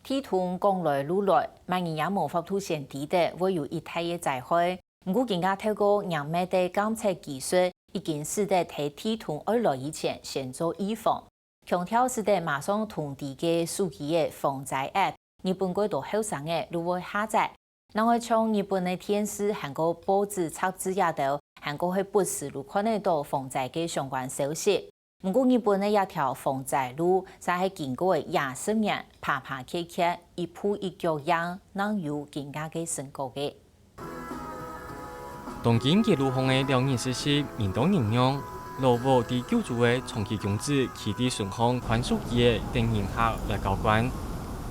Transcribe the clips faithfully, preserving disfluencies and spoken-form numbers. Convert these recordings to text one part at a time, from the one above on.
地動講來就來，麼人也無法度先知得會有幾大个災害。毋過今下透過嚴密个監測技術，已經使得在地動愛來以前先做預防。強調使得馬上通知个手機个防災app，日本蓋多後生仔就會下載。另外，像日本个電視還過報紙、雜誌這兜，還過係不時就看得到防災个相關消息。 毋過日本个這條防災路，就係經過幾十年，爬爬蹶蹶，一步一腳印，正有今下个成果个。東京一路項个兩日時節，人多人仰，老屋在九州个長崎恭子企在脣項看手機仔等人客來交關。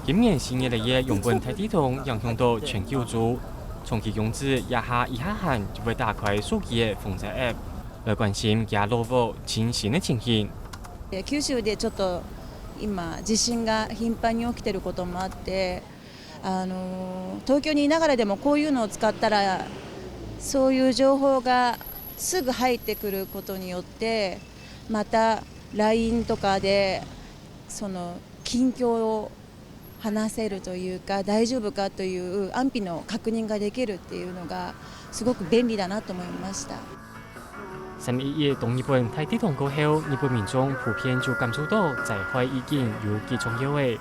今年四月个樣本大地動影響到全九州，長崎恭子這下一下閒就會打開手機个防災app，來關心厥老屋 最新个情形。九州でちょっと今地震が頻繁に起きてることもあって、あの東京にいながらでもこういうのを使ったらそういう情報がすぐ入ってくることによって、また LINE とかでその近況を話せるというか、大丈夫かという安否の確認ができるっていうのがすごく便利だなと思いました。 三一一東日本大地動過後，日本民眾普遍就感受到災害已經有幾重要了。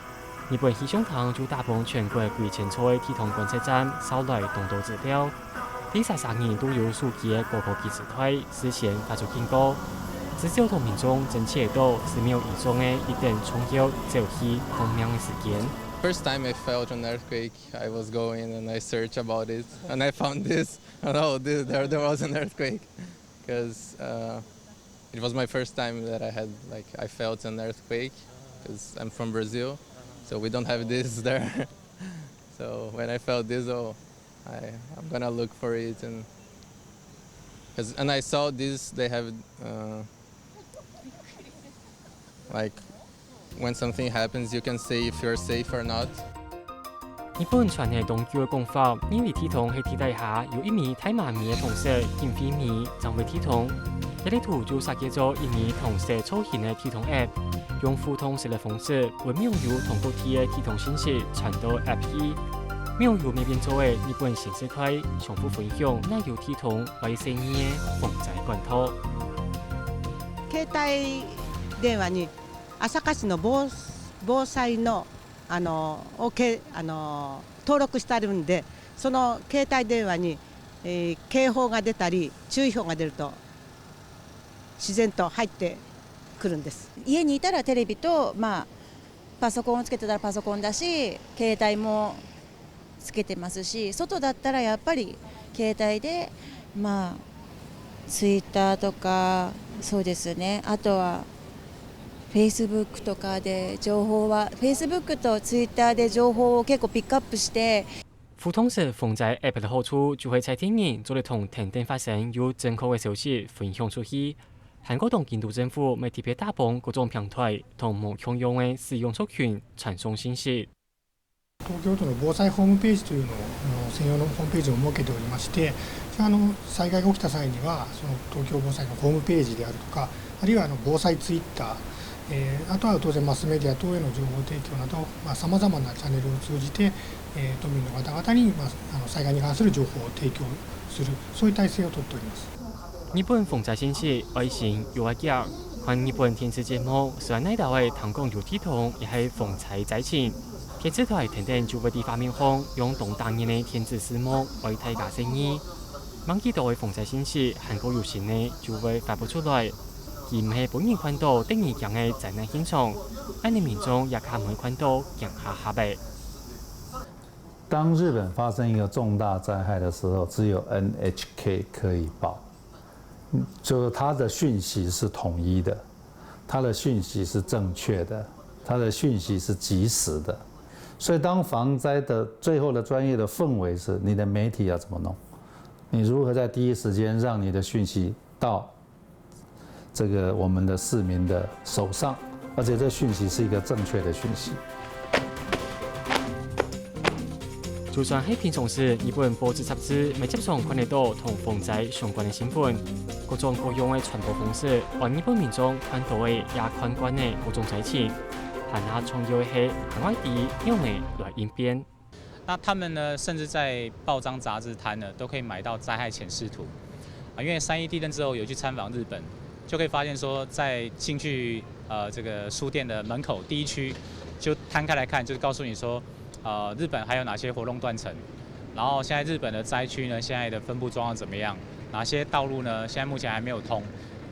日本氣象廳就打幫全國幾千座个地動觀測站捎來當多資料， 對儕儕人都有手機个高科技時代，事先發出警告。至少當民眾偵測到十秒以上个一等重要早期通命个時間。 First time I felt an earthquake, I was going and I searched about it and I found this. Oh, this, there, there was an earthquake. Because uh, it was my first time that I had, like, I felt an earthquake. Because I'm from Brazil, so we don't have this there. So when I felt this, oh, I, I'm gonna look for it. And, 'cause- and I saw this, they have, uh, like, when something happens, you can say if you're safe or not. 日本傳个當久个講法，認為地動係地底下有一尾大媽咪个糖色，緊飛尾，正會地動。這个圖就設計做一尾糖色造型个地動app，用互動式个方式，分網友同各地个地動信息傳到app去。網友乜變做个日本新世代，相互分享若有地動會細義个防災管道。携帯電話に朝霞市の防防災のあのをけあの登録してあるんで、その携帯電話に、えー警報が出たり注意報が出ると自然と入ってくるんです。家にいたらテレビと、まあ、パソコンをつけてたらパソコンだし、携帯もつけてますし、外だったらやっぱり携帯で、まあ、Twitter とか、そうですね、あとは Facebook とかで情報は、Facebook と Twitter で情報を結構ピックアップして、 互動式防災app个好處就係在地人做得同停電發生有正確个消息分享出去。韓國東京都政府乜特別打幫各種平台，同無共樣个使用族群傳送信息。 東京都の防災ホームページというのをあの専用のホームページを設けておりまして、それはあの災害が起きた際にはその東京防災のホームページであるとか、あるいはあの防災ツイッター、えーあとは当然マスメディア等への情報提供など、まあ、さまざまなチャンネルを通じて、えー都民の方々に、まあ、あの災害に関する情報を提供する、そういう体制をとっております。 日本防災信息愛新又愛遽，看日本電視節目，雖然哪兜仔聽講有地動，也係防災災情。電視台跈等就會在畫面項用當打眼个電子字幕，愛大家細義。吂幾多个防災信息，還過有新个就會發布出來。佢毋係分人看到得人驚个災難現場，恁呢民眾也較毋會看到驚嚇嚇个。 当日本发生一个重大灾害的时候，只有 N H K 可以报，就是它的讯息是统一的，它的讯息是正确的，它的讯息是及时的。所以，当防灾的最后的专业的氛围是，你的媒体要怎么弄？你如何在第一时间让你的讯息到这个我们的市民的手上，而且这讯息是一个正确的讯息。就算係平常時，日本報紙雜誌乜接常看得到同防災相關个新聞，各種各樣个傳播方式，讓日本民眾看到个也看慣个各種災情。還較重要个係，還愛知仰仔來應變。那他们呢，甚至在报章杂志刊呢，都可以买到灾害显示图。啊，因为三一地震之后有去参访日本，就可以发现说，在进去呃这个书店的门口第一区，就摊开来看，就是告诉你说，呃，日本还有哪些活动断层，然后现在日本的灾区呢，现在的分布状况怎么样？哪些道路呢，现在目前还没有通？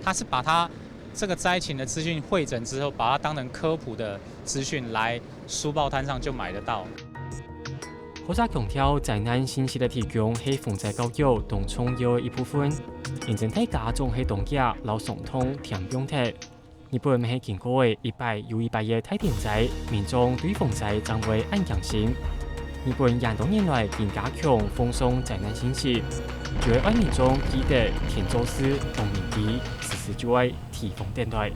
它是把它这个灾情的资讯汇整之后，把它当成科普的资讯来书报摊上就买得到。好在強調災難信息个提供係防災教育當重要个一部分，因此大家總係當遽摎傷痛添放忒。日本乜係經過个一擺又一擺个大天災，民眾對防災正會恁驚心。日本恁多年來緊加強放送災難信息，就係愛民眾記得勤做事、防人知，時時就愛提防等待。